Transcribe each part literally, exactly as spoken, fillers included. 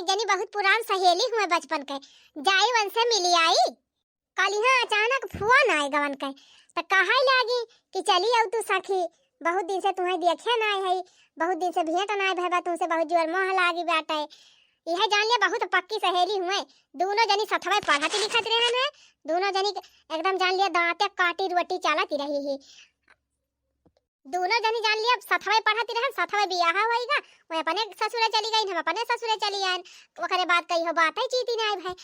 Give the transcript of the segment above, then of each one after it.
जनी बहुत पुरान सहेली हुए बचपन के, जाई उनसे मिली आई। कलिहाँ अचानक फोन आए गवन के, त कहै लागी कि चली आउ तू सखी, बहुत दिन से तुहैं देखे नाहीं है, बहुत दिन से भेंट नाहीं भय बा तुमसे, बहुत जोर मोह लागी बाटे। इहै जान लिया बहुत पक्की सहेली हुए, दूनो जनी सथवै पढ़त लिखत रहन है, दूनो जनी एकदम जान लिया दाँते काटी रोटी चलत रही है। दूनो जनी जान लिया सथवै पढ़त रहन, सथवै बियाह होइगा, वह अपने ससुरे चली गईन, हम अपने ससुरे चली आयन। ओकरे बाद कहियो बात है चीती नाहीं भय।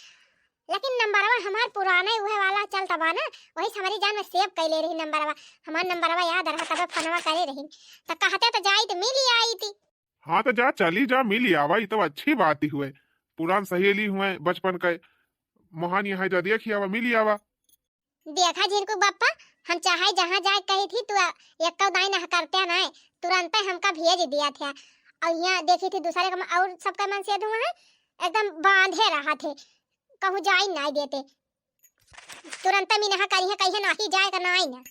लेकिन नंबरवा हमार पुराने उहे वाला चलत बा ना, वही से हमरी जान में save कइले रही नंबरवा। हमार नंबरवा याद रहा, तबे फोनवा करे रही। त कहते त जाई त मिली आई थी। हाँ त जा, चली जा, मिली आवा, ई तो अच्छी बात ही हुए। पुरान सहेली हुए बचपन के, मोहान यहाँ जा देखी आवा, मिली आवा। देखा झिनकू बप्पा, हम चाहे जहाँ जाए कही थी, तू एक्को दाई ना करते नाहीं, तुरंते हमका भेज दिया था। और यहाँ देखी थी दूसरे का म-, और सबका मन से धुआं है, एकदम बांधे रहा थे, कहूँ जाई नाहीं देते। तुरंते मिनहा करी है, कहिए नाहीं जाए का नाहीं ना।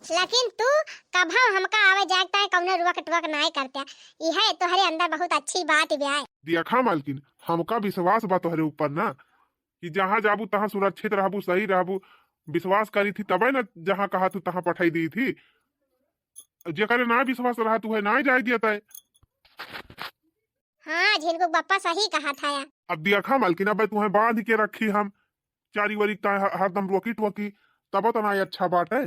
लेकिन तू कभो हमका आवे जाए ताई कौनो रोक टोक नाहीं करते। इहे तोहरे अंदर बहुत अच्छी बात बा। देखा मालकिन, हमका विश्वास बा तोहरे ऊपर ना, कि जहाँ जाबू तहाँ सुरक्षित रहबू, सही रहबू। विश्वास करी थी तबे ना जहाँ कहा तू तहाँ पठाई दी थी। जेकरे ना विश्वास रहा तू है ना जाए दिया तय। हाँ, झिनकू बप्पा सही कहा था यार। अब देखा मालकिन, अब तुहें बांध के रखी हम, चारी वरी का ह-, हरदम रोकी टोकी, तब तो ना अच्छा बात है।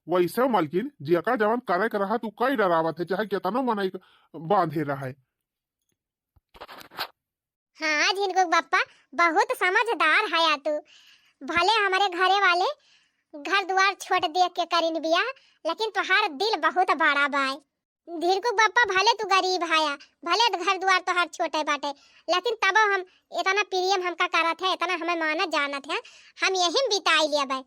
वैसे मालकिन, जेका जवन करे के रहा तू कई डरावत है, चाहे केतनो मनई बांधे रहे। हाँ, झिनकू बप्पा, बहुत समझदार हया तू। भले हमरे घरे वाले घर दुआर छोट देख के करिन बियाह, लेकिन तोहार दिल बहुत बड़ा बाय। झिनकू बप्पा, भले तू गरीब हया, भले घर दुआर तोहार छोटे बाटे, लेकिन तबो हम इतना प्रेम हमका करत है, इतना हमें मानत जानत है, हम यही में बिताई लेबै।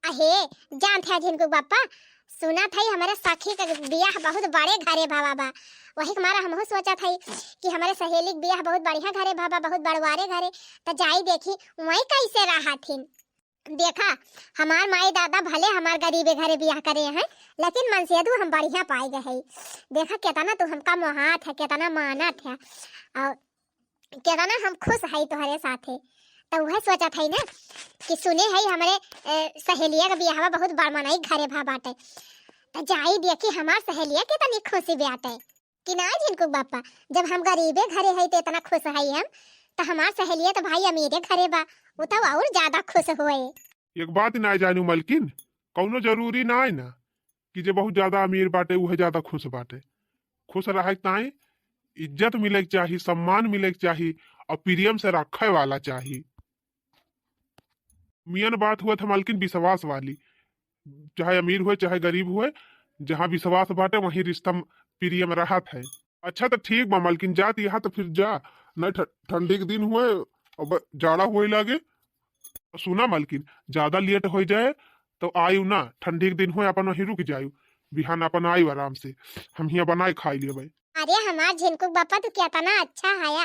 अहे, जानत है झिनकू बप्पा, सुनत है हमरे सखी के बियाह बहुत बड़े घरे भवा बा। वही के मारा हमहू सोचत है कि हमरे सहेली के बियाह बहुत बढ़िया घरे भवा, बहुत बड़वारे घरे, त जाई देखी वहीं कैसे रहथिन। देखा, हमार माई दादा भले हमार गरीबे घरे बियाह करे हैं, लेकिन मनसेधू हम बढ़िया पाए गए है। देखा, केतना तू हमका मोहात है, केतना मानत है, और केतना हम खुश हई तोहरे साथे। त उहे सोचत हई ना कि सुने हई हमरे, ए, सहेलिया के बियाहवा बहुत बड़ मनई घरे भा बाटे। त जाई देखी हमार सहेलिया केतनी खुशी बाटे। कि ना झिनकू बापा, जब हम गरीबे घरे हई त इतना खुश हई हम, त हमार सहेलिया त भाई अमीरे घरे बा, उ त और ज्यादा खुश होए। एक बात ना जानू मलकिन, कौनो जरूरी ना है ना कि जे बहुत ज्यादा अमीर बाटे उहे ज्यादा खुश बाटे। खुश रहे के ताई इज्जत मिले के चाही, सम्मान मिले के चाही और प्रेम से रखे वाला चाही। मियन बात हुआ था मलकिन विश्वास वाली, चाहे अमीर हुए चाहे गरीब हुए, जहाँ विश्वास बाटे वहीं रिश्ता प्रेम रहत है। अच्छा तो ठीक बा मलकिन, जात यहाँ तो फिर जा, नहीं ठ-, ठंडी के दिन हुए, अब जाड़ा हुए लागे। सुना मलकिन, ज्यादा लेट हो जाए तो आयु ना, ठंडी के दिन हुए अपन वहीं रुक जायु, बिहान अपन आयु आराम से, हम हियाँ बनाए खाई लेबै। अरे हमार झिनकू बापा, तू केतना अच्छा हया।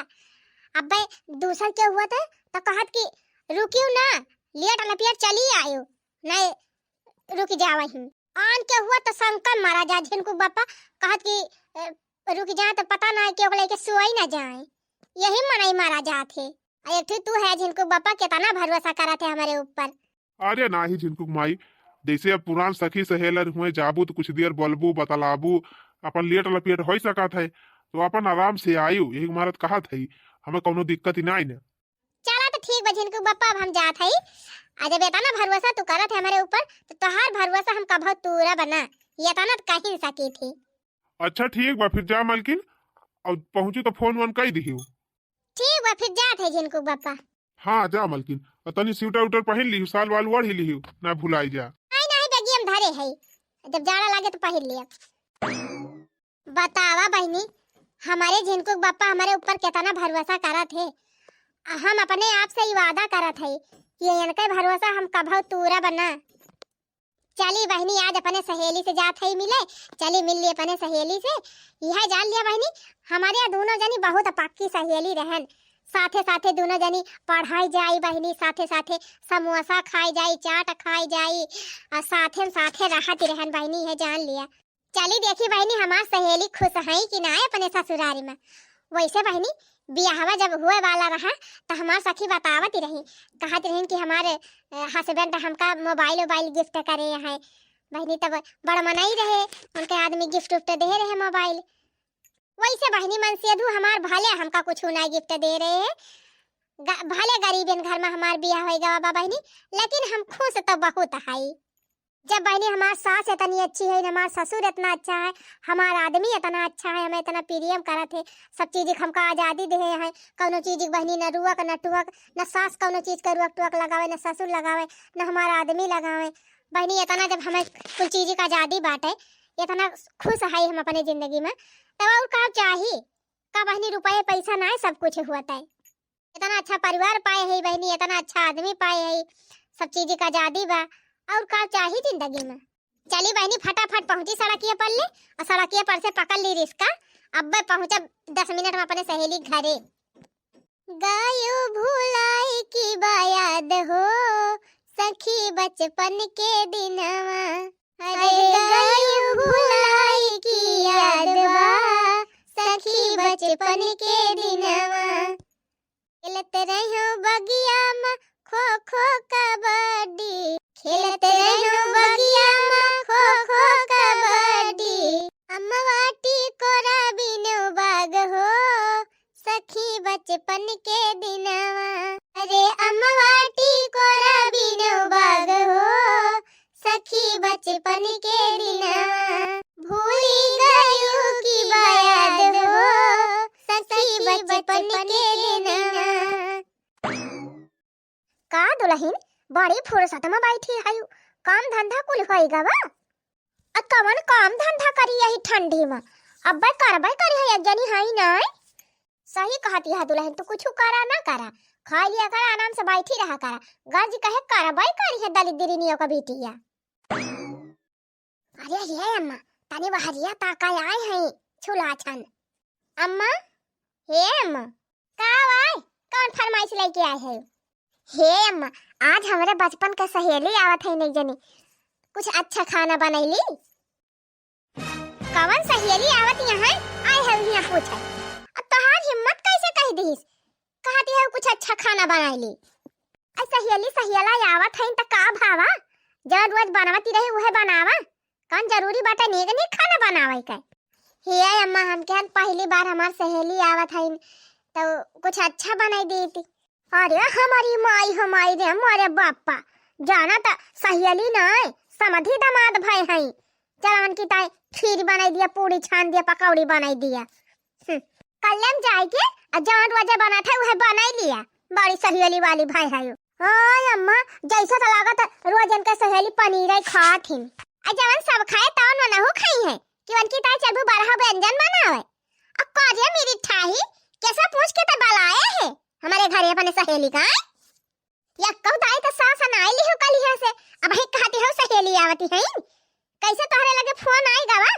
अबे दूसर के हुआ त, त कहत कि रुकियो ना, लेट लपियर चली आयो, नहीं रुक जावा ही। आन के हुआ त संकल मारा जा झिनकू बापा, कहत कि, ए, रुक जाए त पता ना है कि ओकरे के सोई ना जाए, यही मनई मारा जात है। आ एक ठे तू है झिनकू बापा, केतना भरोसा करत है हमरे ऊपर। अरे नाही झिनकुक माई, जैसे अब पुरान सखी सहेलर हुए, जाबू तो कुछ देर बोलबू, बतलाबू, अपन लेट लपेट हो सकत है, तो अपन आराम से आयु, यही मारत कहत है, हमें कौनो दिक्कत ही नाही न। चला तो ठीक बा झिनकुक बापा, अब हम जात है। आ जब इतना भरोसा तू करत है हमारे ऊपर, तो तोहार भरोसा हम कभो तूरा बना, ये इतना तो कही न सकी थी। अच्छा ठीक बा, फिर जा मलकिन, और पहुँचू तो फोन वोन कई दिहियो। ठीक बा, फिर जात है झिनकुक बापा। हाँ, जा मलकिन, और तनी स्वेटर उटर पहिन लिहू, साल वाल ओढ़ लिहू, ना भुलाई जा। नहीं, नहीं, बेगियम धरे है, जब जाड़ा लागे तो पहिन लिया। बतावा बहिनी, हमारे झिनकुक बापा हमारे ऊपर केतना भरोसा करत है। आ हम अपने आप से ई वादा करत है कि इनके भरोसा हम कभो तूरा बना। चली बहिनी, आज अपने सहेली से जात हई मिले, चली मिल ली अपने सहेली से। यह जान लिया बहिनी, हमारे यहाँ दोनों जनी बहुत पक्की सहेली रहन। साथे साथे दोनों जनी पढ़ाई जाई बहिनी, साथे साथे समोसा खाई जाई, चाट खाई जाई, और साथे साथे रहत रहन बहिनी, यह जान लिया। चली देखी बहिनी, हमार सहेली खुश हई कि ना अपने ससुरारी में। वैसे बहिनी, बियाहवा जब हुए वाला रहा, त हमार सखी बतावत ही रही, कहत रहीन कि हमारे, अ, husband हमका mobile वोबाइल gift करे हैं। बहिनी, तब बड़ मनई रहे, उनके आदमी gift उफ्ट दे रहे mobile। वैसे बहिनी, मनसेधू हमार भले हमका कुछ ना gift दे रहे हैं, ग-, भले गरीबन घर में हमार बियाह होइ गवा बा बहिनी, लेकिन हम खुश तो बहुत हई। जब बहिनी हमार सास इतनी अच्छी है, हमार ससुर इतना अच्छा है, हमार आदमी इतना अच्छा है, हमें इतना प्रेम करत है, सब चीज के हमका आजादी दे है, कौनो चीज के बहिनी न रुअक न टुअक, न सास कौनो चीज के रुअक टुअक लगावे, न ससुर लगावे, न हमार आदमी लगावे। बहिनी इतना जब हमें कुल चीज के आजादी बाटे, इतना खुश है हम अपने जिंदगी में, तब और का चाही? का बहिनी, रुपये पैसा ना है, सब कुछ होता है। इतना अच्छा परिवार पाए है बहिनी, इतना अच्छा आदमी पाए है, सब चीज के आजादी बा, और का चाही जिंदगी में? चली बहिनी, फटाफट पहुँची सड़किया पर ले, और सड़किया पर से पकड़ ली रिक्शा। अब्बे पहुँचब दस मिनट में अपने सहेली घरे। गयो भुलाई की बा याद हो, सखी बचपन के दिनवा। अरे गयो भुलाई की याद बा, सखी बचपन के दिनवा। खेलत रहो बगिया में खो खो कबड्डी, खेलत रहो बगिया में खो खो कबड्डी। अमवा टिकोरा बिनो बाग हो, सखी बचपन के दिनवा। अरे अमवा टिकोरा बिनो बाग हो, सखी बचपन के दिनवा। भूली गयो कि बा याद हो, सखी बचपन के दिनवा। का दुलहिन, बड़ी फुर्सत में बैठी हयू, काम धंधा कुल होई गवा? आ कवन काम धंधा करी यही ठंडी में? अब्बे करबे करी है, एक जनी हई नाय। सही कहती है दुलहिन, तू कुछ करा ना करा, खाई लिया करा, आराम से बैठी रहा करा। गरज कहे करबे करी है दलिद्रिनियों का बिटिया। अरे हे अम्मा, तनी बहरिया ताका आए हैं, छुलाछन। अम्मा, हे अम्मा, का आए? कौन फरमाइश लेके आए है? हे अम्मा, आज हमरे बचपन के सहेली आवत है, नहीं जनी कुछ अच्छा खाना बनैली। कवन सहेली आवत यहाँ आए है यहाँ पूछे? अब तोहार हिम्मत कैसे कह दीस? कहती है कुछ अच्छा खाना बनाई ली। अरे सहेली सहेला आवत है त का भावा? जवन रोज बनवती रही उहे बनावा। कौन जरूरी बाटे नीक नीक खाना बनावे के? हे अम्मा, हम कहन पहली बार हमार सहेली आवत है तो कुछ अच्छा बनाई देती। अरे हमारी माई, हमारी रे, मोरे बापा, जाना त सहेली नाय, समधी दामाद भय हैं। चलान की ताई खीर बनाई दिया, पूड़ी छान दिया, पकौड़ी बनाई दिया। हम्म, कल्ले में जाए के आ जवन रोजे बनात है उहे बनाई लिया। बड़ी सहेली वाली भय है। ओए अम्मा, जैसा तो लागत है रोज इनके सहेली पनीर ही खात हिन। आ जवन सब खाए तवन मनहु खाई है कि उनकी ताई चलबू बरहा व्यंजन बनावे। अब काजे मेरी ठाही, कैसा पूछ के तो बलाए है हमारे घरे अपने सहेली का? यक्कौ दाई त सास नाई लिहो कलिया से, अबहीं कहती हो सहेली आवती हैं। कैसे तोहरे लगे फोन आई गवा?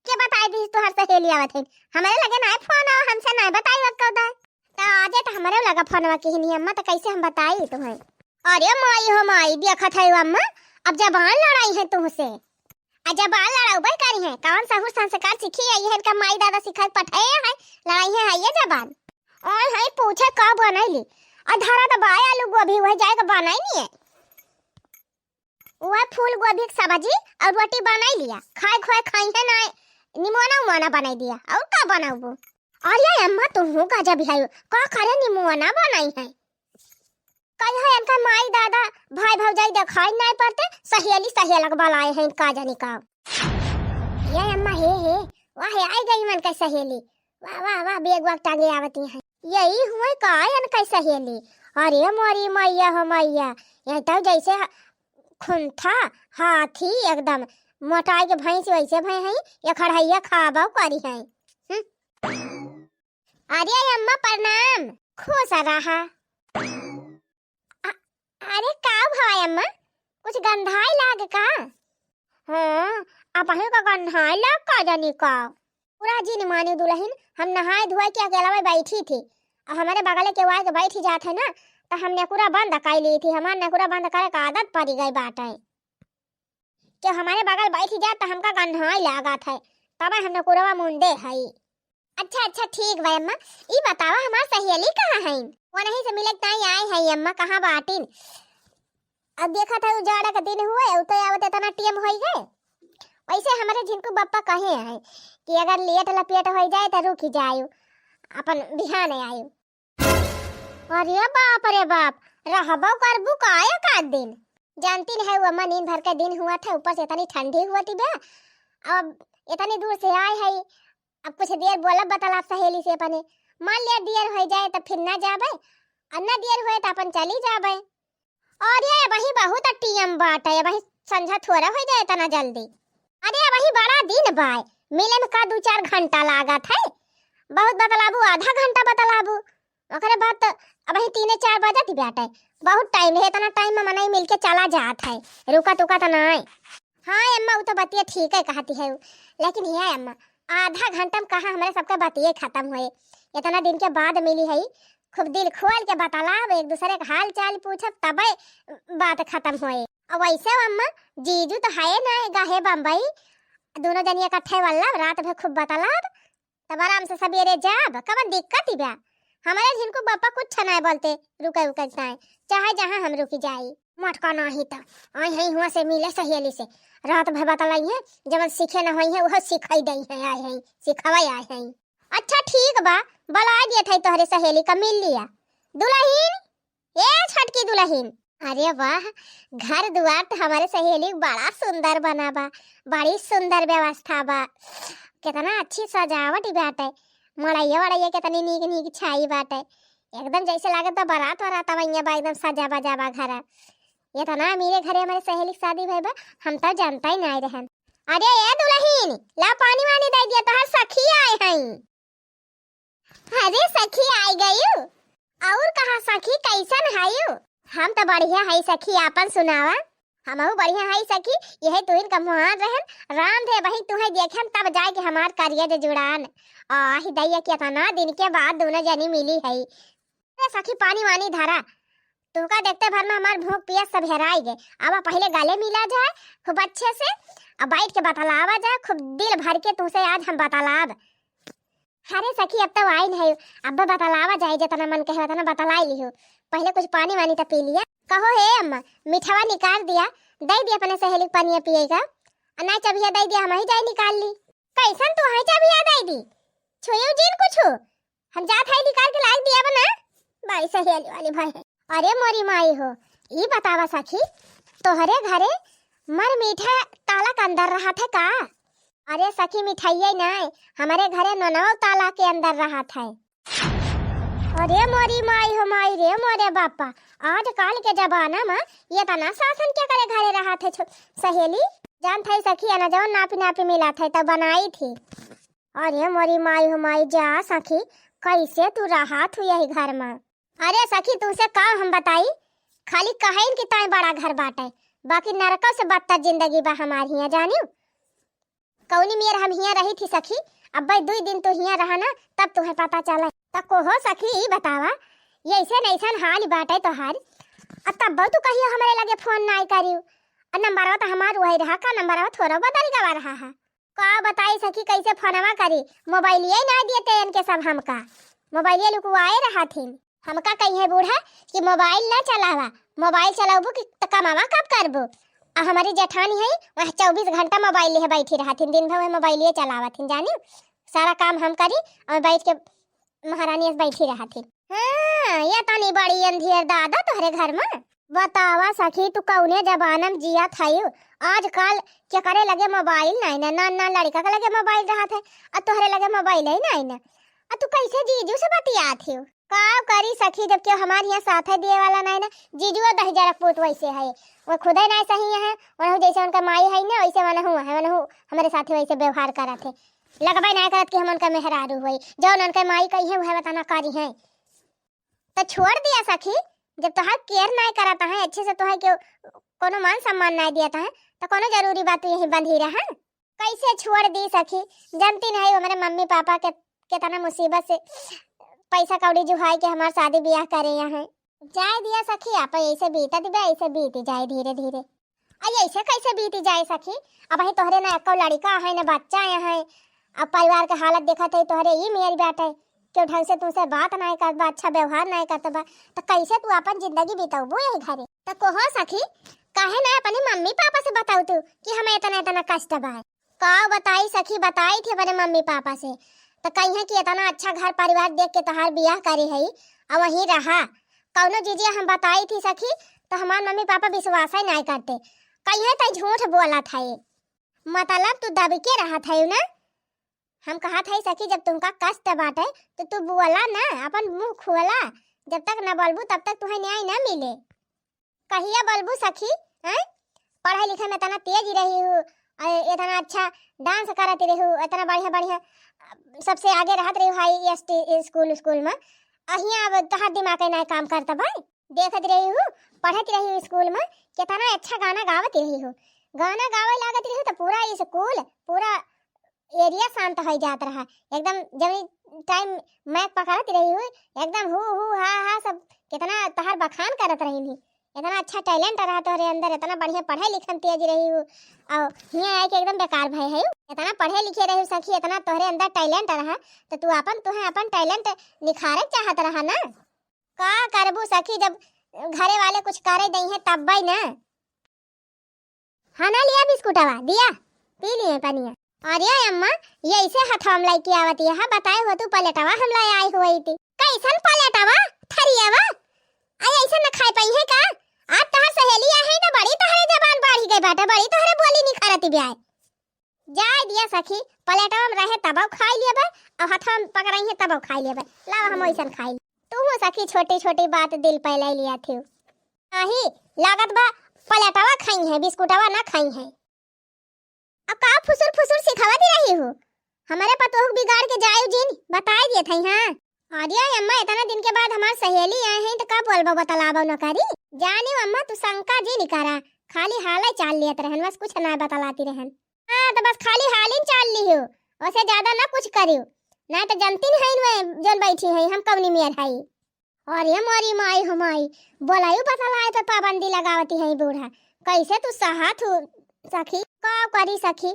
के बताई दी तोहर सहेली आवत है? हमरे लगे नाई फोन आवा, हमसे नाई बताई यक्कौ दाई। त आजे त हमरे लगे फोनवा किहिनी अम्मा, त कैसे हम बताई तुम्हें? अरे माई हो माई, देखत है अम्मा, अब जबान लड़ाई है तुमसे। आ जबान लड़ाउबे करी है, कौन सहूर संस्कार सीखी है, ये इनका माई दादा सिखाए पठाए है, लड़ाई है, है ये जबान। और है पूछे का बनैली, आ धरा त बाय आलू गोभी वह जाएगा बनाई नहीं है, वह फूल गोभी के सब्जी और रोटी बनाई लिया, खाए खोए खाई है ना, निमोना उमोना बनाई दिया, और का बनाऊबू? और ये अम्मा तुहू गजब है, का करे निमोना बनाई है? कल है इनका माई दादा, भाई भौजाई देखाई नहीं पड़ते, सहेली सहेलक बलाए हैं का जानी का। ये अम्मा हे हे, वाह हे, आई गई मन का सहेली। वाह वाह वाह, बेग वाग टांगे आवती हैं। यही हुए का इनका सहेली। अरे मोरी मैया हो मैया, ये तो जैसे ह-, खुंथा हाथी एकदम, मोटाई के भैंस वैसे भय हैं, ये खड़हैया खाबो करी हैं। हम्म। अरे अम्मा प्रणाम, खुश रहा। अ-, अरे का भवा अम्मा, कुछ गंधाई लाग का? हाँ, अबहीं का गंधाई लाग का जानी का? पूरा जी नहीं मानी दुलहिन, हम नहाए धोए के अकेलवे बैठी थी, और हमारे बगले के वाई के बैठी जात है ना, तो हमने पूरा बंद कर ली थी, हमारे ने पूरा बंद करे का आदत पड़ी गई बाटे। कि हमारे बगल बैठी जात तो हमका गंधाई लागत है, तबे हमने कुरवा मुंदे हई। अच्छा, अच्छा, ठीक बा अम्मा। ई बतावा, हमार सहेली कहाँ हईन? ओनही से मिले ताई आए हई अम्मा, कहाँ बाटिन? अब देखत है, उजाड़ा के दिन हुए, उ तो आवत इतना टेम होई गए। वैसे हमरे झिनकू बप्पा कहे हैं कि अगर लेट लपेट होई जाए तो रुकी जायु, अपन बिहान आयु। अरे बाप रे बाप, रहबो करबू का एक आध दिन? जानती न है, वो अम्मा नींद भर के दिन हुआ था, ऊपर से इतनी ठंडी हुआ थी बे। अब इतनी दूर से आए है, अब कुछ देर बोलब बतलाब सहेली से अपने, मान लिया देर हो जाए तो फिर ना जाबे, और ना देर हुए तो अपन चली जाबे। अरे अबही बहुत टीएम बाटे, अबही संझा थोड़ा हो जाए इतना जल्दी। अरे अबही बड़ा दिन बाय, मिले में का दू चार घंटा लागत है, बहुत बतलाबू, आधा घंटा बतलाबू, ओकरे बाद तो अबही तीने चार बजत ही बाटे, बहुत टाइम है, इतना टाइम में मनई मिलके चला जात है, रुकत उकत ना है। हाँ अम्मा, उ तो बतिया ठीक है कहती है उ, लेकिन हे अम्मा, आधा घंटा में कहाँ हमरे सबके बतिये खत्म होए, इतना दिन के बाद मिली है, खूब दिल खोल के बतलाब, एक दूसरे के हाल चाल पूछब, तबे बात खत्म होए। और वैसे अम्मा, जीजू तो है ना गए बम्बई, दोनों जनी इकट्ठे वल्लब, रात भर खूब बतलाब, तब आराम से सवेरे जाब, कवन दिक्कत ही बा? हमरे झिनकू बप्पा कुछ नाय बोलते, रुके उके ताय, चाहे जहाँ हम रुकी जाई। मटका नाही त आई है हुआ से मिले सहेली से, रात भर बतलाई है, जवन सीखे न होई है, वह सिखाई दई है, आए हैं, सिखावे आए हैं। अच्छा ठीक बा, बुला दिए थे तोहरे सहेली का, मिल लिया। दुलहिन, ए छोटकी दुलहिन, अरे वाह, घर दुआर तो हमरे सहेली बड़ा सुंदर बना बा, बड़ी सुंदर व्यवस्था बा, कितना अच्छी सजावट बाटे, मड़ैया वड़ैया कितनी नीक नीक छाई बाटे, एकदम जैसे लागत बा बारात वारात आवैया बा, एकदम सजा बजा बा घर। इतना अमीरे घरे हमरे सहेली के शादी भई बा, हम तो जानता ही नाय रहन। अरे ए दुलहिन, ला पानी वानी दे दिया, तोहर सखी आए हैं। अरे सखी, आई गयू? और कहा सखी, कैसन हयू? हम तो बढ़िया है सखी, आपन सुनावा। हमहू बढ़िया है सखी, यही तुहिन का मुहान रहन। राम दे बहिन, तुहे देखेन तब जाए के हमार करिया जे जुड़ान। आही दैया, कितना दिन के बाद दोनों जनी मिली है। अरे सखी, पानी वानी धरा, तुहका देखते भर में हमार भूख पियास सब हेराई गए। अब पहले गले मिला जाए खूब अच्छे से, अब बैठ के बतलावा जाए खूब दिल भर के तुमसे आज हम बतलाब। अरे सखी, अब तो आइन है, अब बतलावा जाए, जितना मन कहे उतना बतलाई लिहो। पहले कुछ पानी वानी तो पी लिया। कहो हे अम्मा, मिठवा निकाल दिया, दे दिया अपने सहेली के पनिया पिए का। आ ना चबिया दे दिया, हम ही जाए निकाल ली। कैसन तू है चबिया दे दी? छुएउ जिन कुछ, हम जात है निकाल के लाग दिया बना। बड़ी सहेली वाली भाई है। अरे मोरी माई हो, ई बतावा सखी, तोहरे घरे मर मीठा ताला के अंदर रहत है का? अरे सखी, मिठाइये नाय, हमरे घरे ननौ ताला के अंदर रहत है। अरे मोरी माई हो माई रे मोरे बापा, आजकल के जमाना में ये तना शासन के करे घरे रहत है छो-, सहेली? जानत है सखी, अना जौन नापी नापी मिलत है तब बनाई थी। अरे मोरी माई हो माई, जा सखी, कैसे तू रहत हु यही घर में? अरे सखी, तुमसे का हम बताई, खाली कहेन कि ताई बड़ा घर बाटे, बाकी नरकों से बदतर जिंदगी बा हमार हियां, जानियो। कौनी मेर हम हियां रही थी सखी, अब्बे दुई दिन तू हियां रहा ना, तब तुहे पता चले। त कोहो सखी, ई बतावा, ये ऐसे नैसन हाल बाटे तोहार, आ तब तू कहियो हमरे लगे फोन नाई करियो, आ नंबरवा तो हमार वही रहा का, नंबरवा थोड़ा बदल गवा रहा है। का बताई सखी, कैसे फोनवा करी, मोबाइलिये ना दिए ते इनके सब हमका, मोबाइलिये लुकवाए रहथिन। हमका कही है बूढ़ा कि मोबाइल ना चलावा, मोबाइल चलाबू कि त कमावा कब करबू? आ हमारी जेठानी है, वह चौबीस घंटा मोबाइल लिए बैठी रहथिन, दिन भर वह मोबाइलिये चलावथिन, जानी, सारा काम हम करी और बैठ के महारानी अस बैठी रहथिन। हाँ, ये तनी बड़ी अंधियर दादा तोहरे घर में। बतावा सखी, तू कौने जमाना में जियत हयू? आजकल केकरे लगे मोबाइल नाई ना, ना, ना लड़का के लगे मोबाइल रहत है, आ तोहरे लगे मोबाइल ही नाई ना। आ तू कैसे जीजू से बतियात हयू? का करी सखी, जब केहू हमार हियां साथे दिए वाला नाई ना, जीजू और दहिजरा पूत वैसे है, वो खुदे नाई सही है, वनहु जैसे उनका माई है ना, वैसे वनहु है, वनहु हमरे साथे वैसे व्यवहार करत है। लगबे नाई करत कि हम उनका मेहरारू होई, जौन उनका माई कही है, वह बताना करी है। तो छोड़ दिया सखी, जब तोहार केयर नाय करत है, अच्छे से तोहार केहू कोनो मान सम्मान नाय दियत है, तो कोनो जरूरी बात तू यहीं बंधी रहा? कैसे छोड़ दी सखी, जानती नहीं हमरे मम्मी पापा के कितना मुसीबत से पैसा कौड़ी जुहाई के हमार शादी ब्याह करे यहाँ। जाए दिया सखी, आप ऐसे बीतत बा, ऐसे बीती जाए धीरे धीरे। आ ऐसे कैसे बीती जाए सखी? अबहीं तोहरे ना एको लड़िका है, ना बच्चा है, अब परिवार के हालत देखत है, तोहरे ई मेर बाटे, केहू ढंग से तुमसे बात नाहीं करत बा, अच्छा व्यवहार नाहीं करत बा, त कैसे तू आपन जिंदगी बितउबू यही घरे? त कहो सखी, काहे ना अपने मम्मी पापा से बताऊ तू कि हमें इतना इतना कष्ट बा? का बताई सखी, बताई थी अपने मम्मी पापा से, त कहिए कि इतना अच्छा घर परिवार देख के तोहार बियाह करे है, और वहीं रहा। कौनो चीजिया हम बताई थी सखी, त हमार मम्मी पापा विश्वास ही नाहीं करते, कहिए त झूठ बोलत है। मतलब तू दब के रहत है ना? हम कहत है सखी, जब तुमका कष्ट बाटे तो तू बोला ना, अपन मुंह खोला। जब तक ना बोलबू तब तक तुहे न्याय ना मिले। कहिया बोलबू सखी? हैं? पढ़े लिखे में इतना तेज रही हूँ, अ, इतना अच्छा डांस करत रही हूँ, इतना बढ़िया बढ़िया, अ, सबसे आगे रहत रही हूँ हाई एस टी स्कूल, स्कूल में। अहिया अब तोहार दिमाग ना काम करत बा। देखत रही हूँ, पढ़त रही हूँ स्कूल में, कितना अच्छा गाना गावत रही हूँ। गाना गावे लागत रही हूँ तो पूरा स्कूल, पूरा एरिया शांत हो जात रहा। एकदम जब टाइम माइक पकड़त रही हूँ, एकदम हू हू हा हा सब कितना तोहार बखान करत रही थी। इतना अच्छा टैलेंट रहा तोहरे अंदर, इतना बढ़िया पढ़े लिखे में तेज रही हूँ, और हियाँ आए के एकदम बेकार भय है। इतना पढ़े लिखे रही सखी, इतना तोहरे अंदर टैलेंट रहा, तो तू अपन, तुहे अपन टैलेंट निखारे चाहत रहा ना। का करबू सखी, जब घरे वाले कुछ करे दई है तब्बे ना। हाँ ना, लिया बिस्कुटवा, दिया, पी लिए पनिया। अरे अम्मा, ये ऐसे हथवा में लइके आवत है, हाँ, बताए हो तू पलेटवा हम ले आई हुई थी। कैसन पलेटवा, थरियावा? अरे ऐसे न खाए पाई है का? आज तोहर सहेली आहे ना, बड़ी तोहरे जबान बढ़ी गई बाटे, बड़ी तोहरे बोली निखरती ब्याय। जाए दिया सखी, पलेटवा में रहे तबो खाई लेबे, और हथवा में पकड़ई है तबो खाई लेबे। लावा हम ओइसन खाई। तू हो सखी छोटी छोटी बात दिल पे ले लिया थी। नहीं, लागत बा पलेटवा खाई है, बिस्कुटवा ना खाई है। अब का फुसुर फुसुर सिखावत रही हो? हमारे पतोह के बिगाड़ के जायु जिन, बताई दिए थे, हाँ। अरे अम्मा, इतना दिन के बाद हमार सहेली आए हैं तो का बोलबो बतलाबो न करी? जानी अम्मा, तू शंका जिन करा, खाली हाले चाल लियत रहन, बस कुछ ना बतलाती रहन। हाँ, तो बस खाली हालिन चाल लियो, ओसे ज्यादा ना कुछ करियो, ना तो जनती नहीं है जौन बैठी है हम कवनी मेर है। अरे मोरी माई हो माई, बोलायु बतलाए पे पाबंदी लगावती है बूढ़ा, कैसे तू सहत हो सखी, का करी सखी,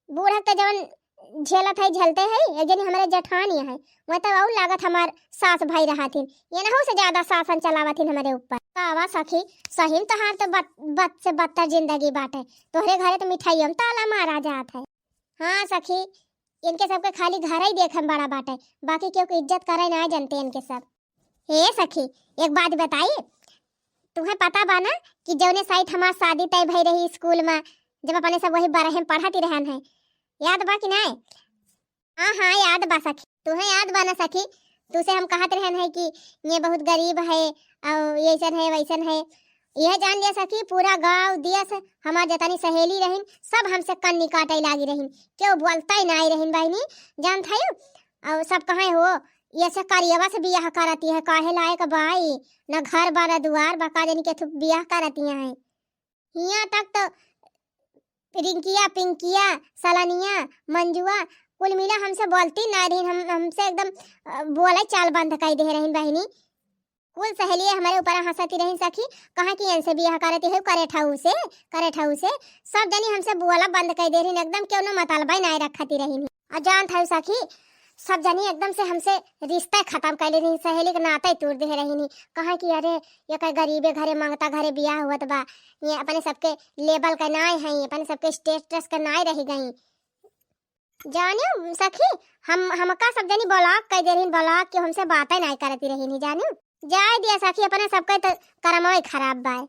बूढ़ा के जवन झेलत है, झेलते है। एक जनी हमरे जेठानी है, वह तो और लागत हमार सास भाई रहथिन, ये नहु से ज्यादा शासन चलावथिन हमरे ऊपर। कावा सखी, सही में तोहार तो बद-, बद से बदतर जिंदगी बाटे। तोहरे घरे तो मिठाइयों में ताला मारा जात है। हाँ सखी, इनके सबके खाली घर ही देखे में बड़ा बाटे, बाकी केहू के इज्जत करे ना जनते इनके सब। हे सखी, एक बात बताई, तुम्हें पता बा ना कि जौने साइड हमार शादी तय भई रही स्कूल में, जब अपने सब वही बरहे में पढ़त ही रहन है, याद बा कि नाय? हाँ, हाँ, याद बा सखी। तुम्हें याद बा ना सखी, तुसे हम कहत रहन है कि ये बहुत गरीब है और ये ऐसन है, वैसन है। यह जान लिया सखी, पूरा गांव दियस हमार जतनी सहेली रहिन, सब हमसे कन्नी काटे लागी रहिन, केहू बोलता ही नाय रहिन बहिनी, जानत है। और सब कहे हो, ये से करियवा से बियाह करती है, काहे लायक बाई, न घर बा, न दुआर बा, का जानी के थु बियाह करती है। हियाँ तक तो रिंकिया, पिंकिया, सलनिया, मंजुआ, कुल मिला हमसे बोलती ना रहिन, हम, हमसे एकदम, अ, बोले चाल बंद कर दे रहिन बहिनी। कुल सहेलिये हमरे ऊपर हंसती रहिन सखी, कहा कि इनसे बियाह करती है, करे ठाऊ से, करे ठाऊ से। सब जनी हमसे बोला बंद कर दे रहिन, एकदम केहू ना मतलबा ही नाय रखती रहिन। और जानत है सखी, सब जनी एकदम से हमसे रिश्ता खत्म कर ले रही, सहेली के नाता ही तोड़ दे रही। कहा कि अरे, ये का गरीबे घरे, मंगता घरे बियाह हुआ बा, ये अपने सबके लेवल का नाय है, अपने सबके स्टेटस का नाय रह गई। जानियो सखी, हम, हमका सब जनी ब्लॉक कर दे रही, ब्लॉक के हमसे बातें नाय करती रही, जानियो। जाए दिया सखी, अपने सबके तो करमवा ही खराब बा।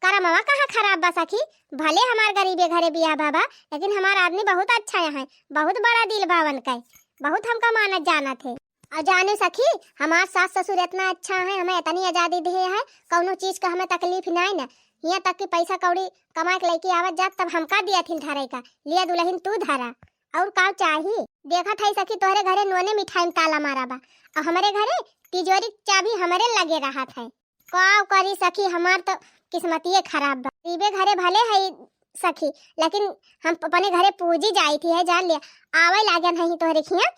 करमवा कहाँ खराब बा सखी, भले हमार गरीबे घरे बियाह बा, लेकिन हमार आदमी बहुत अच्छा है, बहुत बड़ा दिल बा उनके, बहुत हमका मानत जानत है। और जाने सखी, हमार सास ससुर इतना अच्छा है, हमें इतनी आजादी दे है, कौनो चीज का हमें तकलीफ नाय ना। यहाँ तक कि पैसा कौड़ी कमा के लेके आवत जात, तब हमका दिया थिन धरे का, लिया दुल्हन तू धरा, और का चाही? देखत है सखी, तोहरे घरे नोने मिठाई में ताला मारा बा, और हमरे घरे तिजोरी के चाबी हमरे लगे रहत है। का करी सखी, हमार तो किस्मतिये खराब बा। गरीबे घरे भले है सखी, लेकिन हम अपने घरे पूजी जाई थी है, जान लिया। आवे लागे नहीं तोहरे खिया,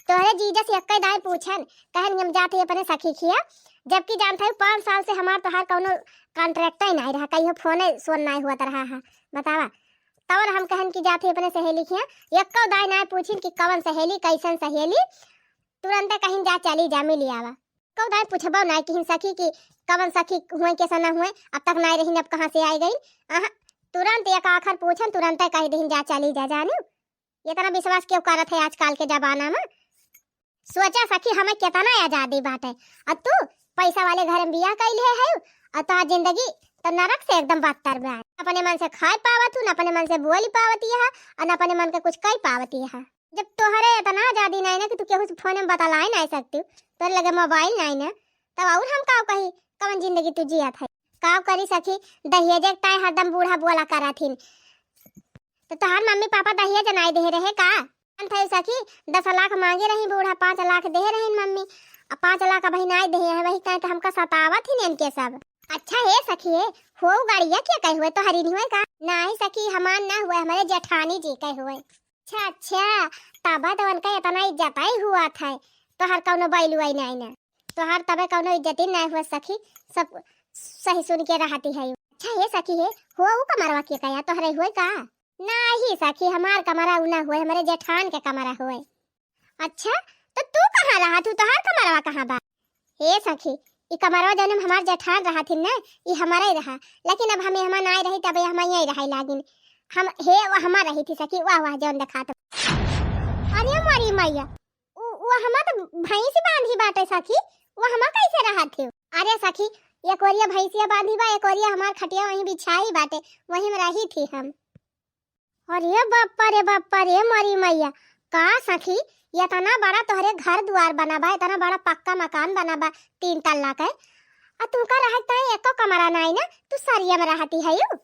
तोहरे जीजा से एक्के दाएं पूछन, कहन हम जात ही अपने सखी खिया, जबकि जानत है पाँच साल से हमार तोहार कौनो कॉन्ट्रैक्ट ही नहीं रहा, कहियो फोने सोन नहीं हुआ रहा है। बतावा, तवन हम कहन कि जात ही अपने सहेली खिया, एक्को दाई नाय पूछिन कि कवन सहेली, कैसन सहेली, तुरंते कहिन जा चली जा मिली आवा। एक्को दाई पूछबो नाय किहिन सखी कि कवन सखी हुए कैसन ना हुए, अब तक नाय रहिन अब कहाँ से आइ गई। अहा, तुरंत एक आखर पूछन तुरंते कहि दिहिन जा चली जा जानू। इतना विश्वास क्यों करत है आजकल के जमाना में? सोचा सखी हमें कितना आजादी बाटे। और तू पैसा वाले घर में बियाह कइले है और तोहार जिंदगी तो नरक से एकदम बदतर बा। अपने मन से खाए पावत हूँ, न अपने मन से बोली पावती है और न अपने मन के कुछ कही पावती है। जब तोहरे इतना आजादी नहीं ना कि तू केहू से फोन में बतलाए नहीं सकती, तोहरे लगे मोबाइल नहीं ना, तब और हम का कही, कवन जिंदगी तू जियत है? का करी सखी, दहेज के ताई हरदम बूढ़ा बोला करत हिन। तो तोहार मम्मी पापा दहेज नाई दे रहे का? जानत है सखी, दस लाख मांगे रही बूढ़ा, पाँच लाख दे रही मम्मी, अब पाँच लाख अबही नाई दे है, वही कहे तो हमका सतावत ही इनके सब। अच्छा हे सखी हे, हो गड़िया के कहे हुए, तोहरी नहीं हुए का? नहीं सखी, हमार ना हुए, हमारे जेठानी जी कहे हुए। अच्छा अच्छा, तब तो उनका इतना इज्जत ही हुआ था, तोहर कौनो बैलू आई नहीं ना, तोहर तबे कौनो इज्जत ही नहीं हुआ सखी, सब सही सुन के रहती है। अच्छा हे सखी हे, हो उ कमरवा के कया तोहरे हुए का? नाही सखी, हमार कमरा उ ना हुए, हमरे जेठान के कमरा हुए। अच्छा, तो तू कहाँ रहा तू, तोहार कमरवा कहाँ बा? हे सखी, ई कमरवा जौन में हमार जेठान रहा थी ना, ई हमारे ही रहा, लेकिन अब हम यहाँ ना रही, तब हम यहीं रहे लागिन। हम, हे, वो हमार रही थी सखी, वाह वाह, जौन देखा तो। अरे मोरी मैया, उ, वो हमार तो भैंस बांधी बाटे सखी, वो हमार कैसे रहा थे? अरे सखी, एक ओरिया भैंसिया बांधी बा, एक ओरिया हमार खटिया वहीं बिछाई बाटे, वहीं में रही थी हम। अरे बाप्पा रे बाप्पा रे मोरी मैया, का सखी, इतना बड़ा तोहरे घर दुआर बना बा, इतना बड़ा पक्का मकान बना बा, तीन तल्ला के, आ तुमका रहे ताई एको कमरा नाई ना, तू सरिया में रहती है यू।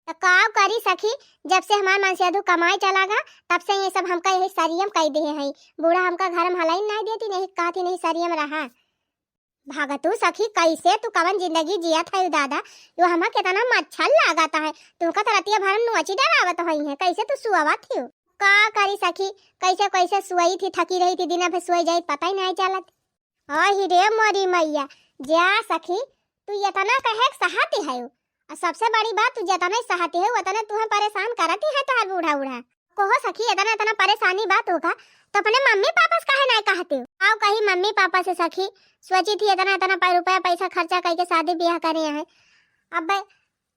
तो का करी सखी, जब से हमार मनसेधु कमाई चला गा, तब से ये सब हमका यही सरिया में कई दिए हैं। बूढ़ा हमका घर में हलाई नाई देती, नहीं कहती नहीं सरिया में रहा। भगतू सखी, कैसे तू कवन जिंदगी जियत है दादा? यो हमा कितना मच्छर लागत है, तुमका तो रतिया भर नोची डरावत होई है, कैसे तू सुआवत हो? का करी सखी, कैसे कैसे सुअई थी, थकी रही थी, दिन भर सुअई जाई, पता ही नहीं चलत। अहि रे मोरी मैया, जा सखी, तू इतना कहे के सहती है, और सबसे बड़ी बात, तू जितना सहती है, उतने तुहे परेशान करती है तोहार बूढ़ा उढ़ा। कहो सखी, इतना, इतना परेशानी बा तोहका, तो अपने मम्मी पापा से काहे नाय कहते हो? आओ कही मम्मी पापा से सखी, सोची थी इतना, इतना पै-, रुपया पैसा खर्चा करके शादी ब्याह करे हैं, अब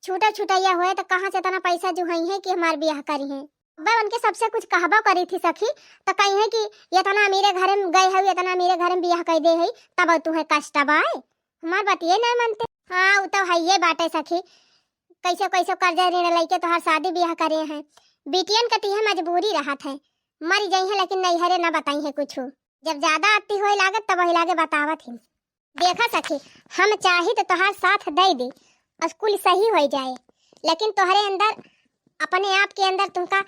छूटा छूटा यह होए तो कहाँ से इतना पैसा जुहाई है कि हमार ब्याह करी है? अब उनके सबसे कुछ कहबो करी थी सखी, तो कही है कि इतना अमीरे घरे में गए है, इतना अमीरे घरे में ब्याह कर दे है, तब तुहे कष्ट बाए। हमार बतिये ना मनते। हाँ, उ तो हइये बाटे सखी, कैसे कैसे कर्जा ऋण लइके तोहार शादी ब्याह करे हैं। बिटियन के तिहे मजबूरी रहत है, मरी जइहे लेकिन नैहरे ना बताई है कुछ। जब ज्यादा अति होए लागत तब वही लागे बतावत ही। देखा सखी, हम चाही तो तोहार साथ दे दी, और कुल सही हो जाए, लेकिन तोहरे अंदर, अपने आप के अंदर तुमका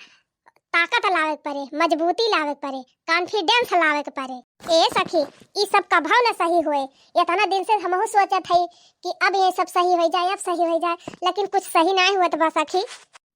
ताकत लावे के पड़े, मजबूती लावे के पड़े, confidence लावे के पड़े। ए सखी, ई सब कभव न सही होए। इतना दिन से हमहू सोचत हई कि अब ये सब सही हो जाए, अब सही हो जाए, लेकिन कुछ सही नाय हुअत बा सखी,